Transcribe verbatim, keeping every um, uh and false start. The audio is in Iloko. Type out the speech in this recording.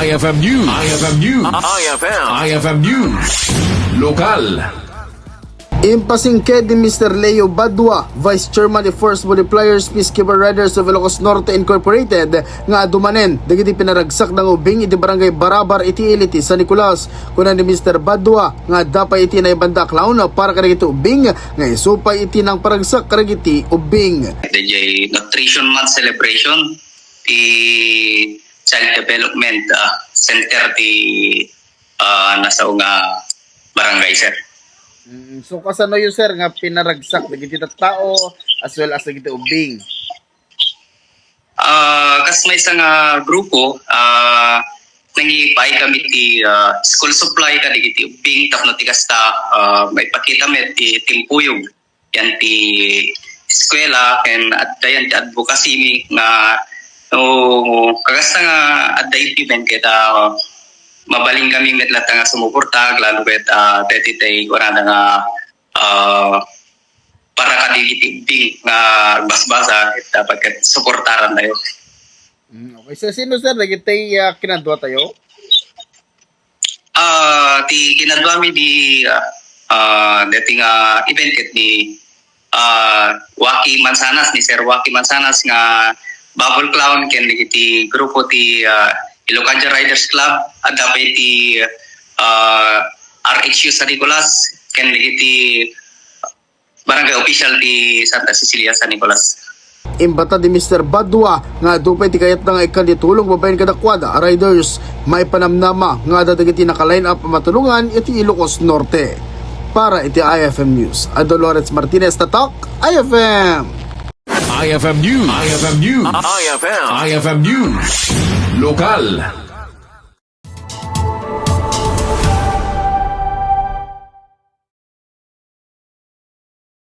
I F M News. I F M News. I F M. I F M News. Lokal. Impasingked ni Mister Leo Badua, Vice Chairman ti Force Multipliers Peacekeeper Riders of Ilocos Norte Incorporated, nga adu manen dagiti pinaragsakda nga ubing iti Barangay Barabar iti ili ti San Nicolas. Kuna ni Mister Badua nga adda pay iti naibanda a clown para kadagiti ubing nga isu pay iti nangparagsak kadagiti ubing. Daydiay Nutrition Month celebration ti Child Development, ah, Center ti, ah, nasao nga barangay, sir. Mm, so, kasanoyo, sir, nga pinaragsak dagiti tattao as well as dagiti ubing? Ah, kas maysa nga grupo, ah, nangipaay kami ti, ah, school supply kadagiti ubing tapno ti kasta, ah, maipakita met ti timpuyog yan ti eskwela ken adda yan ti advocacy mi nga no kagasta nga adda implement ket, ah, mabalin kami met latta nga sumuporta lalo ket, ah, daytoy tay kunada nga, ah, para kadagiti ubing nga basbasa ket dapat ket suportaran tayo. Mm, okay. So, sino, sir, dagiti, ah, kinaduatayo? Ah, ti kinaduami di, ah, ah, deti nga event ket ni, ah, Waki Mansanas, ni Sir Waki Mansanas nga Bubble Clown ken dagiti grupo ti, ah, Ilocandia Riders Club, adda pay ti, ah, R H U San Nicolas ken dagiti barangay official ti Santa Cecilia San Nicolas. Imbata di Mister Badua nga adu pay ti kayatna nga ikkan ti tulong babaen kadakuada a riders. Maipanamnama nga adda dagiti naka-line up a matulongan iti Ilocos Norte. Para iti I F M News, Ado Lawrence Martinez, Tatak, I F M. I F M News. I F M News. I F M. I F M News. Lokal.